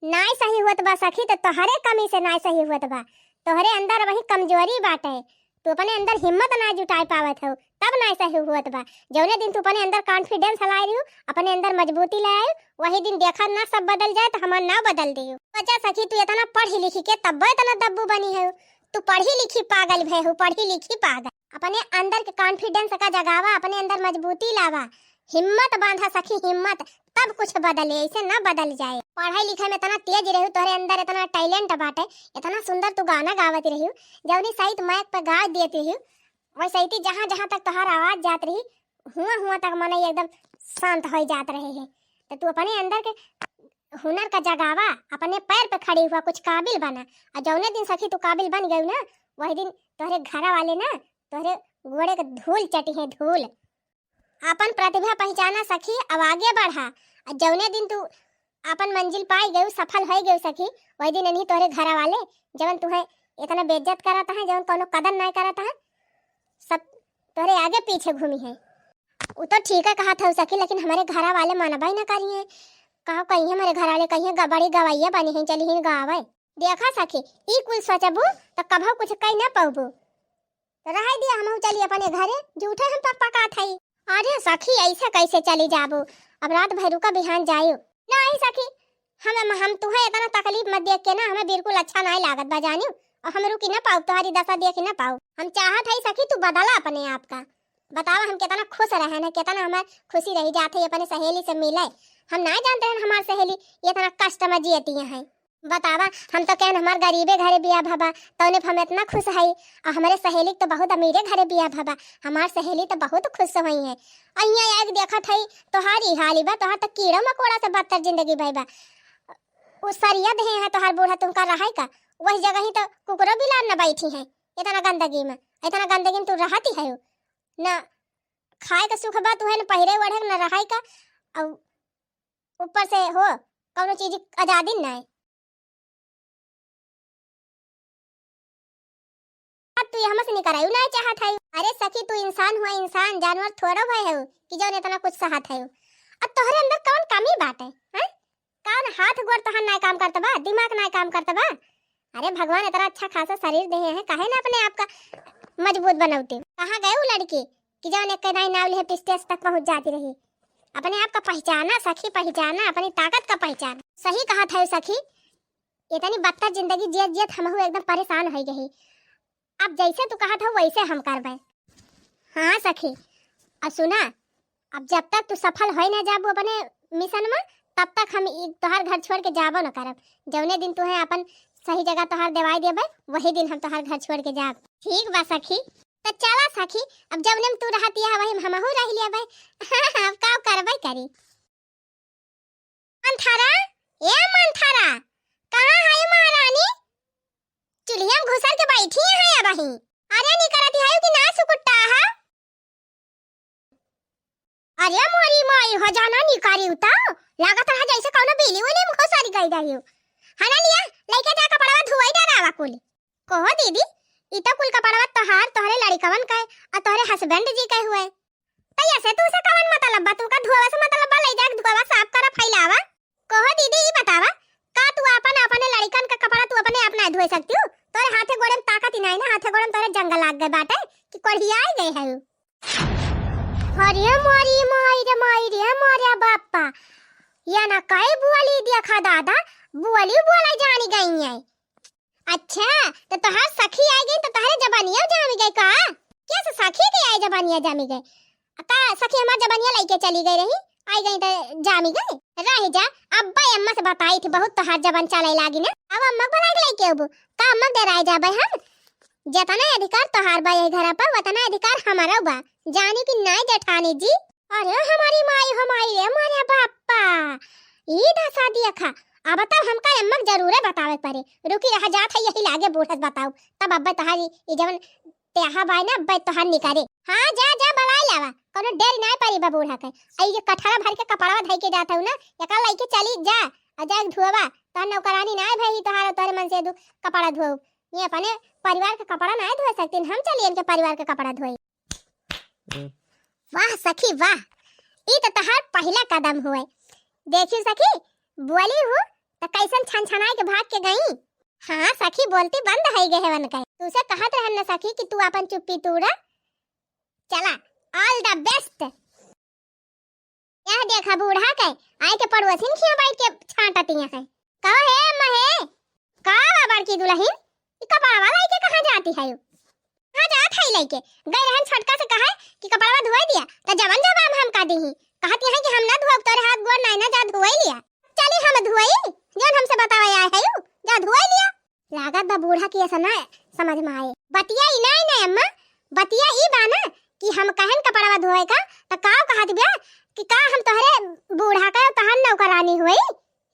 नाय सही हुअत बा सखी, तो तोहरे कमी से नाय सही हुअत बा, तोहरे अंदर वही कमजोरी बाटे, तू अपने अंदर हिम्मत ना जुटाए पावत हो, तब ना ऐसा ही हुअत बा। जौने दिन तू अपने अंदर confidence लाए रही, अपने अंदर मजबूती लाए, वही दिन देखा ना सब बदल जाए, तो हमार नाव बदल दियो। सोचा सखी, तू इतना पढ़ी लिखी के तब्बो इतना दब्बू बनी है, तू पढ़ी लिखी पागल भे हो, पढ़ी लिखी पागल। अपने अंदर के confidence का जगावा, अपने अंदर मजबूती लावा, हिम्मत बांधा सखी, हिम्मत, तब कुछ बदले, ऐसे ना बदल जाए। पढ़ाई लिखाई में इतना तेज रहू, तोहरे अंदर इतना talent बाटे, इतना सुंदर तू गाना गावत रहू, जौनी सहित mic पे गा देत रहू, वही सहित जहाँ जहाँ तक तोहार आवाज जात रही, हुआ हुआ तक मनई एकदम शांत हो जात रहे हैं। तो तू अपने अंदर के हुनर का जगावा, अपने पैर पे खड़ी हुआ, कुछ काबिल बना। और जौने दिन सखी तू काबिल बन गई ना, वही दिन तोहरे घरा वाले ना तोहरे गोड़े के धूल चटी है, धूल। अपन प्रतिभा पहचाना सखी, अब आगे बढ़ा। आ जौने दिन तू अपन मंजिल पाई गयू, सफल होई गयू सखी, वही दिन इन्हीं तोहरे घरा वाले, जवन तुहे इतना बेइज्जत करत हैं, जवन कौनो कदर नाय करत हैं, सब तोहरे आगे पीछे घूमी हैं। उ तो ठीक है कहत हऊ सखी, लेकिन हमारे घरा वाले मानबा ही ना करी हैं। कहो कहीं हमारे घर वाले कहीं ग-, बड़ी गवैया बनी हैं, चली ही गावे। देखा सखी, ई कुल सोचबू तो कभो कुछ कही ना पौबू। तो रहे दिया, हमहू चली अपने घरे, झूठे हम पकपकात हई। अरे सखी, ऐसे कैसे चली जाबू? अब रात भर रुका, बिहान जायू। नहीं सखी, हम, हम तुहे इतना तकलीफ मत देख के ना, हमें बिल्कुल अच्छा नाहीं लागत बा जानिउ। और हम रुकी ना पाउब, तोहरी दशा देखी ना पाउब। हम चाहत हई सखी तू बदला अपने आप का। बतावा हम कितना खुश रहेन, कितना हमार खुशी रही जात है अपने सहेली से मिले। हम नाहीं जानत रहेन हमार सहेली इतना कष्ट में जियती है। बतावा, हम तो कहन हमार गरीबे घरे बियाह भवा, तौने पे हम इतना खुश हई। और हमरे सहेली के तो बहुत अमीरे घरे बियाह भवा, हमार सहेली तो बहुत खुश होइहैं। अइया आइके देखत हई, तोहार ई हाल बा, तोहार तो कीड़ो मकोड़ा से बदतर जिंदगी भई बा। उ सरिया देहे हैं तोहार बूढ़ा तुमका रहै का, वही जगह ही तो कुकुरो बिलार न बैठी हैं। इतना गंदगी में, इतना गंदगी में तू रहती है ना, खाए का सुख बा तुहे, न पहिरे ओढ़े न रहै का, और ऊपर से हो कौनो चीज आजादी नाहीं। अब तू ये हमसे निकरायु नाहीं चाहत है। अरे सखी, तू इंसान हुआ इंसान, जानवर थोड़ो भय है कि जौन इतना कुछ सहत है। अब तोहरे अंदर कौन कमी बाटे, हैं? कौन हाथ गोड़ तोहार नाहीं काम करत बा, दिमाग नाहीं काम करत बा? अरे भगवान इतना अच्छा खासा शरीर देहे हैं, काहे ना अपने आप का मजबूत बनौते? कहाँ गए वो लड़की कि जौन एक नाई नाव लिहे स्टेज तक पहुँच जाती रही? अपने आप का पहचाना सखी, पहचाना, अपनी ताकत का पहचाना। सही कहत है सखी, इतनी बदतर जिंदगी जियत जियत हमहू एकदम परेशान होइ गई। अब जैसे तू कहत हो वैसे हम करबे। हाँ सखी, अब सुना, अब जब तक तू सफल होइ ना जाबू अपने मिशन में, तब तक हम ई तोहार घर छोड़ के जाबो न करब। जौने दिन तुहे अपन सही जगह तोहार देवाई देबे, वही दिन हम तोहार घर छोड़ के जाब। ठीक बा सखी, त चला सखी, अब जौने में तू रहती है वही में हमहू रह लेबे। अब का करबे करी। मंथरा, ए मंथरा, कहाँ है महारानी? चुल्हिया में घुसर के बैठी है अबही। अरे निकरती है कि ना सुकुट्टा है? अरे मोरी माई हो, जाना निकारी उता, लागत रहा जैसे कौनो बिल्ली उल्ली में घुसर गई रही हो। हना लिया, लइके जा कपड़वा धोई डरावा कुल। कहो दीदी, ई तो कुल कपड़वा तोहार, तोहरे लड़िकवन के और तोहरे हस्बैंड जी के हुए। त ऐसे तू से कवन मतलब बा? तू का धोवे से मतलब बा? ले जाके धोवा, साफ करा, फैलावा। कहो दीदी, ई बतावा, का तू आपन, अपने लड़िकन के कपड़ा तू अपने आप ना धोए सकती हो? तोरे हाथे गोड़े में ताकत ही नहीं ना, हाथे गोड़े में तोरे जंग लाग गए बाटे कि कोढ़ियाई गए है। अरे मोरी माई रे माई रे मोरे बापा, या ना कई बुअली देखा दादा, बुअली बोला जानी गई है। अच्छा, तो तोहार सखी आई गई तो तोहरे जबानिया जामी गई का? कैसे सखी के आई जबानिया जामी गई? का सखी हमार जबानिया लइके चली गई रही, आई गई तो जामी गई? रह जा, अब्बा अम्मा से बताई थी, बहुत तोहार जबान चले लागी ना। अब अम्मा को बुला के लइके अबू, का अम्मा के डराए जाबे हम? जितना अधिकार तोहार बा यही घर पर, उतना अधिकार हमारा बा, जानी कि नाई जेठानी जी? अरे हमारी माई, हमारी रे, मारे बापा, ई दशा देखा। अब तब हमका अम्मा के जरूरे बतावे के पड़े। रुकी रहा, जात है यही लागे बूढ़स बताऊ, तब अब्बे तोहारी ई जवन त्याहा बाय ना, अब्बे तोहार निकारे। हाँ, जा, जा, बवाल आवा, कोनो डर नाय परी बा बूढ़ा के। आ ई जे कठरा भर के कपड़वा धइ के जात हऊ ना, एका लइके चली जा, आ जा धोवा, तोहार नौकरानी नाय भई तोहार, तोहरे मन से दू कपड़ा धोऊ। ये अपने परिवार के कपड़ा नाय धोए सकतीन, हम चली इनके परिवार के कपड़ा धोई। वाह सखी वाह, ई तो तोहार पहिला कदम हुए। देखियो सखी, बोली हूँ तो कैसन छनछनाए के भाग के गई। हाँ सखी, बोलती बंद है गए हवन कहे। तू से कहत रहन न सखी कि तू अपन चुप्पी तोड़ा। चला, all the best। यह देखा बूढ़ा के, आए के पड़ोसिन खिया बैठ के छांटती है। कहो हे अम्मा हे, का बा बड़की दुल्हन, ई कपड़वा लइके कहाँ जाती है? कहाँ जात है लइके? गई रहन छोटका से कहे कि कपड़वा धोए दिया, त जवन जवाब हमका दीही। कहती है कि हम ना धोब, तोरे हाथ गोड़ नाई ना जा धोए लिया। चली हम धोई, जौन हमसे बतावे आए है, जा धोए लिया। लागत बा बूढ़ा की ऐसा ना समझ में आए। बतिया ई नाई ना अम्मा, बतिया ई बा ना कि हम कहन कपड़वा धोए का, त का कहत बिया कि का हम तोहरे बूढ़ा का तोहर नौकरानी हुई?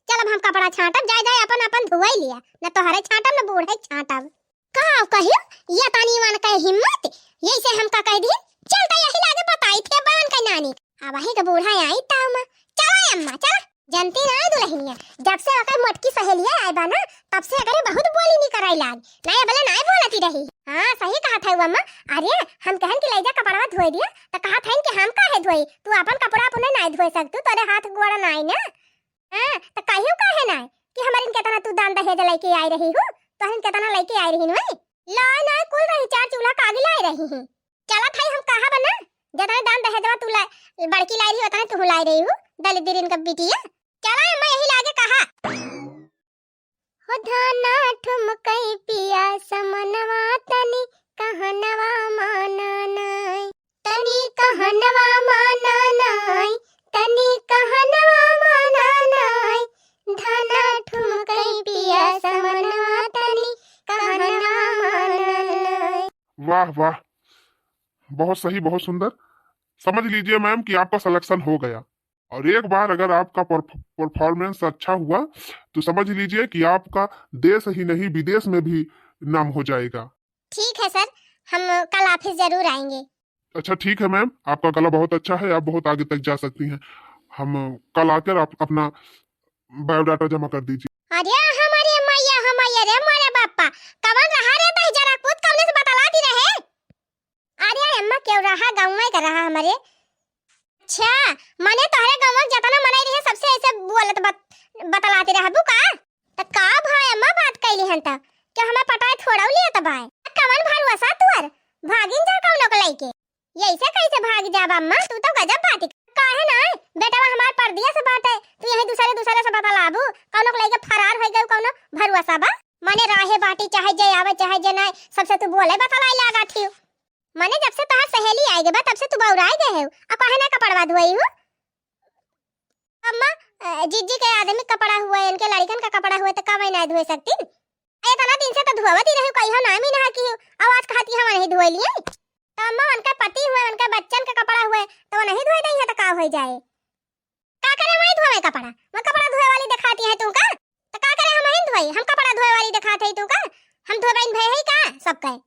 चल अब हम कपड़ा छांटब, जाए जाए अपन अपन धोए लिया, न तोहरे छांटब न बूढ़े छांटब। का कहियो, ये तानी वन के हिम्मत, यही से हमका कह दी, चल त यही लागे बताई थे बान के नानी। अब वही के बूढ़ा आई ताऊ में, चला अम्मा, चला। जनती ना दुल्हनिया, जब से ओकर मोटकी सहेलिया आए बा ना, तब से एकरे बहुत बोली निकराई लाग। नाय बोले, नाय बोलती रही। हाँ, सही कहत है अम्मा। अरे, हम कहन कि ले जा कपड़वा धोए दिया, त कहत है कि हम काहे धोई? तू अपन कपड़ा अपने नाय धोए सकतू, तोरे हाथ गोड़ नाय ना। हाँ, त कहियो काहे नाय कि हमरिन केतना तू दान दहेज लेके आई रही हो, तोहरिन केतना लेके आई रही हो। लाए नाय कुल रही, चार चूल्हा कागी लाए रही ही। चलत हई हम कहा बना, जतने दान दहेजवा तू ला, बड़की लाई रही, उतने तू लाई रही हो, दलिद्दरिन का बिटिया। चला अम्मा, यही के आगे कहा। हो धाना ठुमकई पिया समनवा तनी कहनवा माना नाई। तनी कहनवा माना नाई, तनी कहनवा माना नाई। धाना ठुमकई पिया समनवा तनी कहनवा माना नाई। वाह, वाह, बहुत सही, बहुत सुंदर। समझ लीजिए मैम कि आपका सिलेक्शन हो गया। और एक बार अगर आपका परफ-, परफॉर्मेंस अच्छा हुआ तो समझ लीजिए कि आपका देश ही नहीं विदेश में भी नाम हो जाएगा। ठीक है सर, हम कल ऑफिस जरूर आएंगे। अच्छा ठीक है मैम, आपका कला बहुत अच्छा है, आप बहुत आगे तक जा सकती हैं। हम कल आकर आप अपना बायोडाटा जमा कर दीजिए। अरे हमारे मैया, हमारे रे मोरे बापा, कवन रहा रे दही जरा कूद कवने से बतलाती रहे? अरे अम्मा, केहू रहा, गाँव का रहा हमरे। अच्छा, मने तोहरे गाँव के जतना मनई रहे, सबसे ऐसे बोलत बत-, बतलाते रहबू का? त का भाई अम्मा बात कैली हन त? क्या हमें पटाए थोड़ा लिया त भाई? कवन भरोसा तुअर? भागिन जा कौनो के लइके। यैसे कैसे भाग जाब अम्मा? तू तो गजब बात ही। काहे ना? बेटवा हमार परदेस बाटे, तू यही दूसरे दूसरे से बतलाबू, कौनो के लइके फरार हो गए, कौनो भरोसा बा? मने राहे बाटी, चाहे जे आवे, चाहे जे नाय, सबसे तू बोले बतलाई लागा थियू। मने जब से तहार सहेली आए गे बा, तब से तू बौराए गए हो। आ काहे ना कपड़वा धोई हो? अम्मा, अ, जिज्जी के आदमी कपड़ा हुआ, इनके लड़कन का कपड़ा हुआ, तो का मैं ना धोए सकती? ए, इतना दिन से तो धोवत ही रही, कहियो नाम ही ना की, अब आज कहती हम नहीं धोए लिए। तो अम्मा, उनका पति हुआ, उनका बच्चन का कपड़ा हुआ, तो वो नहीं धोए देंगे, तो का हो जाए? का करे वही धोवे कपड़ा? वो कपड़ा धोए वाली दिखाती है तू का? तो का करे हम ही धोई? हम कपड़ा धोए वाली दिखाते ही तू का? हम धोबइन भय है का? सब कहे।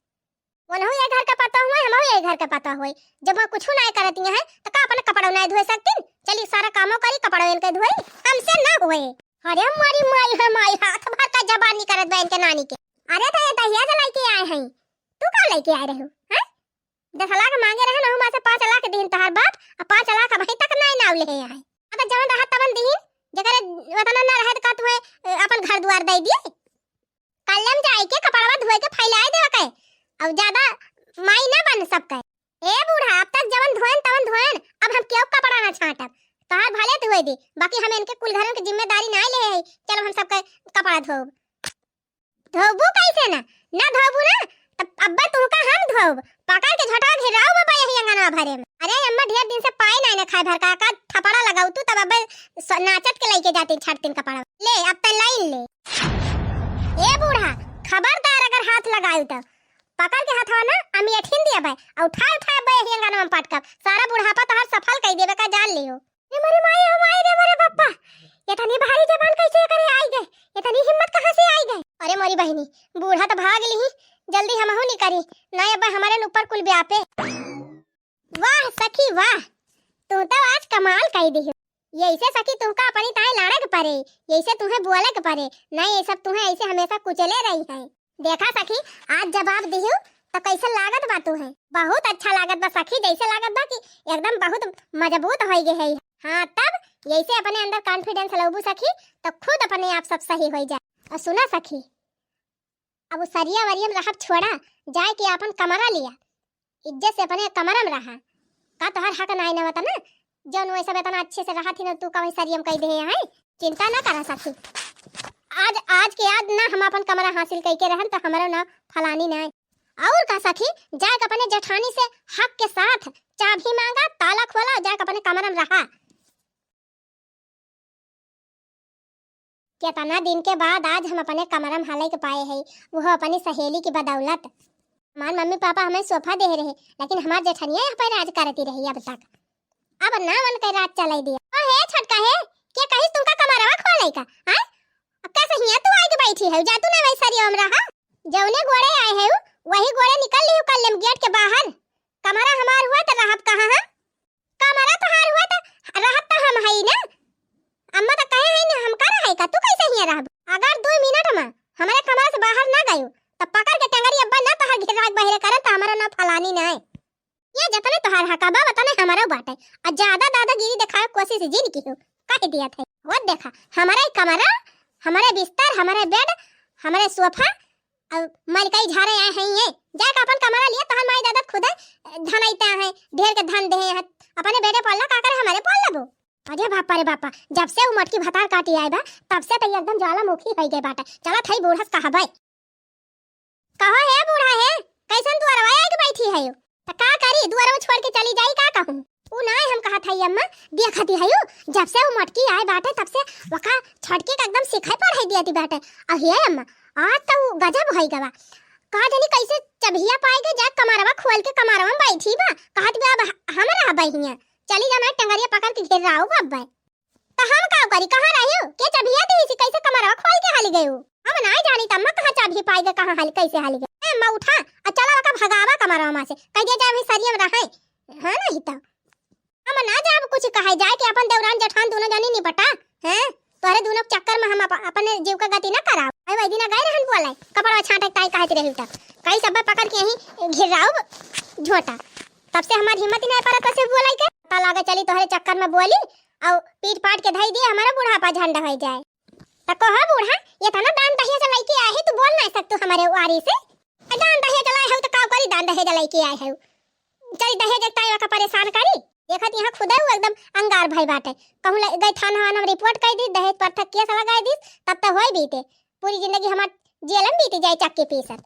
वो नहु ये घर का पता हुआ, हम ये घर का पता हुए। जब वो कुछ ना करती हैं, तो का अपना कपड़ा ना धोए सकती? चली सारा कामों करी, कपड़ा इनके धोई, हमसे ना हुए। अरे हमारी माई है माई, हाथ भर का जबानी करत बा इनके नानी के। अरे तो ये दहिया से लेके आए हैं, तू का लेके आए रहे हो? हैं? दस लाख मांगे रहे ना, हम से पाँच लाख दीन तोहार बाप, आ पाँच लाख अबहीं तक नाई नाव लेहे आए। अगर जवन रहा तवन दीन, जेकरे वतन ना रहे त का तुहे, अ, अपन घर दुआर दे दिए? कल्लम जाए के कपड़वा धोए के फैलाए देवा के, अब ज्यादा माई ना बन सबके। ए बूढ़ा, अब तक जवन धोएन तवन धोएन, अब हम केहू कपड़ा ना छांटब, तोहार भले धोए दे, बाकी हम इनके कुल घरन के जिम्मेदारी नाई लेहे है, चलो हम सबके कपड़ा धोब। धोबू कैसे ना? ना धोबू ना, तब अब्बा तुहका हम धोब। पकड़ के झोटवा घिराऊ बाबा यही अंगनवा भरे में। अरे अम्मा, ढेर दिन से पाए नाई ना खाए भर का, का थपड़ा लगाऊ तू, तब अब्बा स-, नाचत के लइके जाती छाट तीन कपड़ा। ले, अब तै लाइन ले। ए बूढ़ा, खबरदार अगर हाथ लगाऊ तो पकड़ के हथवा ना, अमी अठिन दिया भाई, और उठा उठा अब्बा यही अंगनवा में पटकब। सारा बुढ़ापा तोहार सफल कई देवे का, जान लियो। ए मोरे माई, ओ माई रे मोरे पप्पा, इतनी भारी जबान कैसे करे आई गए? इतनी हिम्मत कहाँ से आई गए? अरे मोरी बहिनी, बूढ़ा तो भाग लिही, जल्दी हमहू निकरी, ना अब हमारे ऊपर कुल ब्यापे। वाह सखी वाह, तू तो आज कमाल कई दिहू। यैसे सखी तुमका अपनी ताई लाड़े के परे, यैसे तुम्हें बोले के परे, नहीं ये सब तुम्हें ऐसे हमेशा कुचले रही है। देखा सखी, आज जवाब दिहू त कैसे लागत बा तुहे? बहुत अच्छा लागत बा सखी, जैसे लागत बा कि एकदम बहुत मजबूत होइ गए है। हाँ, तब यैसे अपने अंदर confidence लौबू सखी, तो खुद अपने आप सब सही होइ जाए। और सुना सखी, अब उ सरिया वरिया में रहब छोड़ा, जाए के आपन कमरा लिया, इज्जत से अपने कमरा में रहा। का तोहर हक नाई ना बता ना, जौन वैसे इतना अच्छे से रहा थी ना, तू का वही सरिया में कई दे है। चिंता ना करा सखी, आज, आज के आज ना हम अपन कमरा हासिल कई के रहन तो हमारा ना फलानी ना। और का सखी, जाए के अपने जेठानी से हक के साथ चाबी मांगा, ताला खोला, जाए के अपने कमरा में रहा। केतना दिन के बाद आज हम अपने कमरा में हाले के पाए हई, वो अपनी सहेली की बदौलत। हमार मम्मी पापा हमें सोफा दे रहे, लेकिन हमार जेठनिया यहाँ पर राज करती रही अब तक। अब ना मन के राज चलाई दिया। ओ हे छोटका हे, के कहिस तुमका कमरवा खोले का? आय? अब कैसे हियाँ तू आके बैठी है? जा तू ना वही सरिया में रहा। जौने गोड़े आए है, वही गोड़े निकल लियो कल्लम गेट के बाहर। कमरा हमार हुआ तो रहब कहाँ हम? कमरा तोहार हुआ त रहत त हम हई ना। अम्मा त कहे हई ना, हम का रहे का, तू कैसे हियाँ रहबू? अगर दो मिनट में हमारे कमरा से बाहर ना गयो, त पकड़ के टंगरी अब्बा ना तोहार घेरा के बहिरे करन, त हमारा ना फलानी ना है। ये जतने तोहार हका बा, वतने हमारा बाटे। आ ज्यादा दादागिरी दिखावे कोशिश जिन की हो, कह दिया था। वो देखा, हमारा ही कमरा, हमारे बिस्तर, हमारे बेड, हमारे सोफा, अब मलकई झारे आए हैं ये। जाके अपन कमरा लिया, तोहर माई दादा खुदे धनैता है, ढेर के धन दे हैं। अपने बेटे पल्ला का करे, हमारे पल्ला बो। अरे हे बापा रे बापा, जब से उ मोटकी भतार काटी आए बा, तब से त एकदम ज्वालामुखी होइ गए बाटे। चलत हई बूढ़ा से कहबै। कहो हे बूढ़ा हे, कैसन दुअरवा आइ के बैठी हयू? त का करी, दुअरवा छोड़ के चली जाई का कहूँ? उ नाहीं हम कहत हई अम्मा, देखती हयू, जब से उ मोटकी आए बाटे तब से ओका छोटकी के एकदम सिखाई पढ़ाई दियती बाटे। अहिए अम्मा, आज त उ गजब होइ गवा। का जानी कैसे चभिया पाइ के जा कमरवा खोल के कमरवा में बैठी बा, कहत बा अब ह-, हम रहबै हियाँ, चली जाना टंगरिया पकड़ के घेर राऊ बब्बै। त हम का करी, कहाँ रहियो? के चभिया दी सी, कैसे कमरवा खोल के हाली गयो? हम नाहीं जानी त अम्मा कहाँ चाभी पाइ के कहाँ हाली, कैसे हाली गयो। ए अम्मा उठा, आ चला ओका भगावा कमरवा में से, कह दिया जाए अभी सरिया में रहे। हाँ नहीं त। हम ना जाब कुछ कहे, जाए के अपन देवरान जेठान दोनों जनी निपटा, हैं? तोहरे दोनों के चक्कर में हम अप-, अपने जीव का गति ना कराओ। अरे वही दिन गए रहन बोले, कपड़वा छांटे के ताई कहत रही त। कई सब पकड़ के यहीं घिर्राओ झोटा। तब से हमार हिम्मत ही नहीं पड़त से बोले के। पता लागे चली तोहरे चक्कर में बोली, और पीट पाट के धई दिए, हमारा बुढ़ापा झंड होइ जाए। त कहो बूढ़ा, ये तना दान दहेज लइके आए है, तू बोल नहीं सकतू हमारे वारी से? ए, दान दहेज लाए हो त का करी, दान दहेज लइके आए हो? चली दहेज एक ताई का परेशान करी। देखत यहाँ खुदे उ एकदम अंगार भई बाटे। कहूँ ले गई थाना वाना में रिपोर्ट कर दी, दहेज प्रथा केस लगाए दी, तब त होई बीते। पूरी जिंदगी हमार जेल में बीती जाए चक्की पीसत।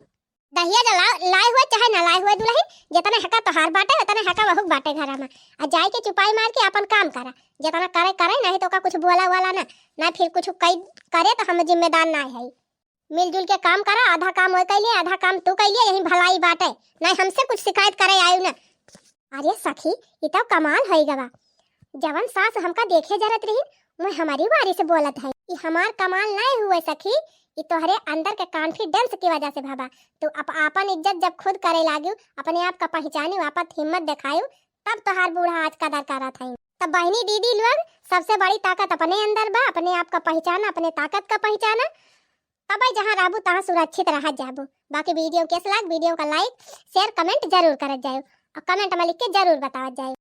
दहेज ला-, लाए हुए चाहे ना लाए हुए दुल्हन, जितने हका तोहार बाटे, उतने हका वहू बाटे घरा में। आ जाए के चुपाई मार के अपन काम करा, जितना करे, करे, नहीं तो का कुछ बोला वाला ना, ना फिर कुछ कई करे त हम जिम्मेदार ना है। मिलजुल के काम करा, आधा काम वो कैलिए, आधा काम तू कैलिए, यही भलाई बाटे, नहीं हमसे कुछ शिकायत करे आयु ना। अरे सखी, ई तो कमाल होई गवा। जवन सास हमका देखे जरत रही, मैं हमारी वारी से बोलत है। ई हमार कमाल नहीं हुए सखी, ई तोहरे अंदर के कॉन्फिडेंस की वजह से भवा। तू अप-, आपन इज्जत जब खुद करे लागियो, अपने आप का पहचानी, आपत हिम्मत दिखायो, तब तोहार बूढ़ा आज कदर करत है। तब बहनी दीदी लोग, सबसे बड़ी ताकत अपने अंदर बा, अपने आप का पहचाना, अपने ताकत का पहचाना, तबे जहाँ रहबू तहाँ सुरक्षित रह जाबू। बाकी वीडियो कैस लाग, वीडियो का like, share, comment जरूर करत जायो और comment में लिख के जरूर बतावत जायो।